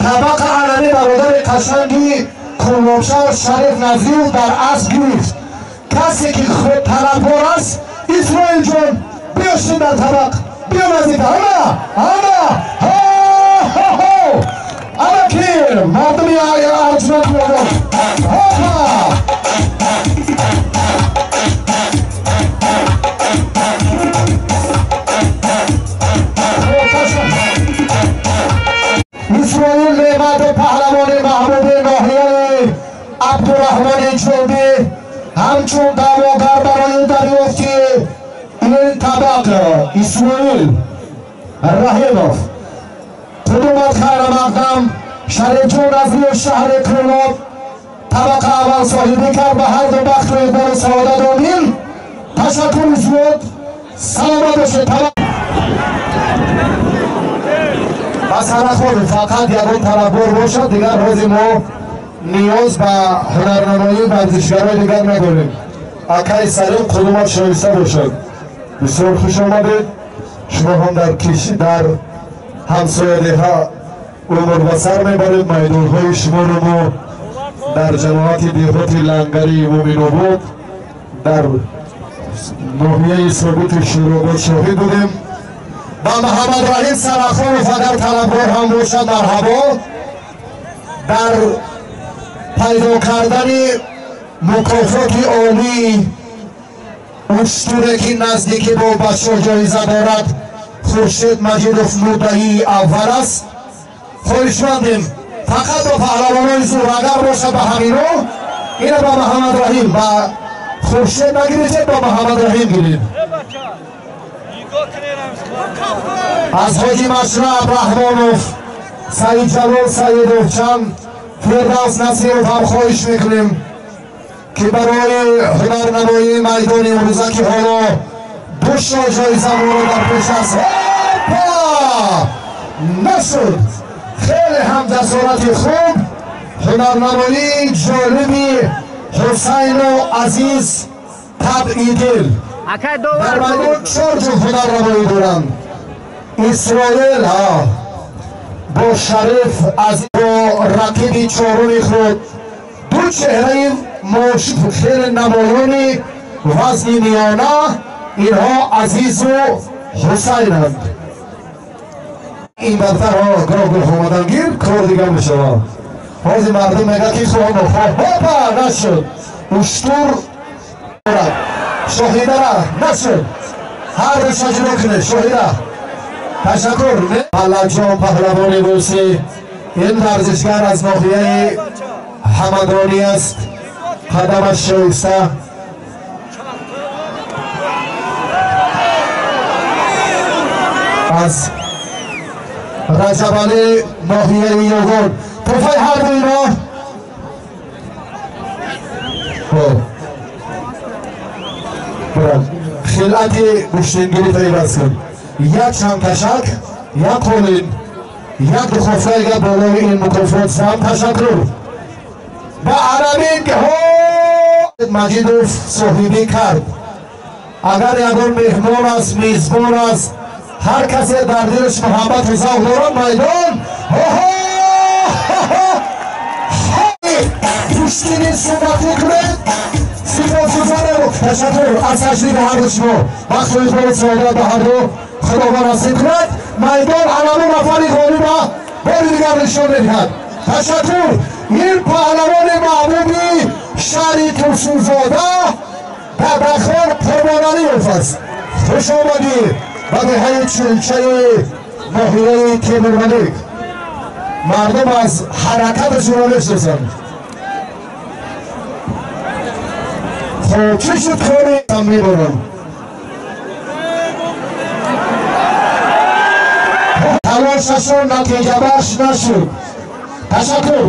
Табақа алами бародари қашанги Кӯлобшаҳр Шариф Назиров дар асп гирифт. Касе ки талабгор аст, Исроилҷон, биё шин дар табақ, биё наздик. Ҳама ҳама ҳо ана ки мардуми арҷманд биёбон. Ҳопа! Исроил Неъматов паҳлавони маҳбуби ноҳияи Абдураҳмони Ҷобӣ ҳамчун даъвогар барои дарёфти ин табақ Исмоил Раҳимов. Қудумат хайрамақдам. Шарифҷон Назиров шаҳри Кӯлоб табақа аввал соҳибӣ кард. Ба ҳарду бахту иқболу саодат омин. Ташаккури зиёд, саломат бошед. Масалан, фақат ягон талабгор бошад, дигар ҳозир мо ниёз ба ҳунарнамоии варзишгарои дигар надорем. Акаи Салим, қудумат шоиста бошад. Бисёр хуш омадед. Шумо ҳам дар дар ҳамсоядиҳа умр ба сар мебаред. Майдонҳои шуморо мо дар ҷамоати деҳоти Лангари Муминобод дар ноҳияи Собити Шӯробод шоҳид будем. Ба Муҳаммадраҳим Сарахонов агар талабгор ҳам бошад, марҳабо. Дар пайдо кардани мукофоти олии уштуре ки наздикӣ бо бачо ҷоиза дорад, Хуршед Маҷидов муддаии аввал аст. Хоҳишмандем фақат бо паҳлавонои зур агар бошад, ба ҳамино ина ба Муҳаммадраҳим, ба Хуршед нагирифтед, ба Муҳаммадраҳим гиред. Аз ҳоҷи Машраб Раҳмонов, Саидҷалол Саидов, чанд Фирдавс Насиров ҳам хоҳиш мекунем, ки барои ҳунарнамоии майдони имрӯза, ки ҳоло ду шо ҷоиза моро дар пеш аст. Опа! Нашуд. Хеле ҳам ҷасорати хуб, ҳунарнамоии ҷолиби Ҳусайну Азиз Табъидил. Дар майдон чор ҷуфт ҳунарнамоӣ доранд. Исроил бо Шариф бо рақиби чоруми худ, ду чеҳраи хеле намоёни вазни миёна, инҳо Азизу Ҳусайнанд. Ин бадтарҳо гоҳ гоҳ омадан гир, кор дигар мешавад. Ҳозир мардум мегӯяд ки хоҳ нохоҳ. Ҳопа! Нашуд. Уштур Шоҳидара нашуд. Ҳар душа ҷудо кунед. Шоҳида, ташаккур. Палакҷон паҳлавони русӣ, ин варзишгар аз ноҳияи Ҳамадонӣ аст. Қадамаш шоиста. Аз Раҷабалӣ ноҳияи Ёгон. Тӯҳфаи ҳарду ино хилъати гӯштингирӣ иваз кун. Як чандташак, як қолин, як духофтаига болои ин мукофот зам. Ташаккур. Ба арабин Маҷидов соҳибӣ кард. Агар ягон меҳмон аст, мизбон аст, ҳар касе дар дилаш муҳаббату завқ дорад, майдон гӯштини суннатӣ кунед. Сипосгузорем. Ташаккур аз ташрифи ҳарду шумо. Бахту иқболу саодат ба ҳарду Худованд насиб кунад. Майдон аламу нафари ғолиба бори дигар нишон медиҳад. Ташаккур. Ин паҳлавони маҳбуби шаҳри Турсунзода Бабахон Қурбоналиев аст. Хуш омадӣ ба деҳаи Чулчаи ноҳияи Темурмалик. Мардум аз ҳаракаташонро мешиносанд. Хоб, чӣ шуд кори мебарам? Талошашон натиҷабахш нашуд. Ташаккур.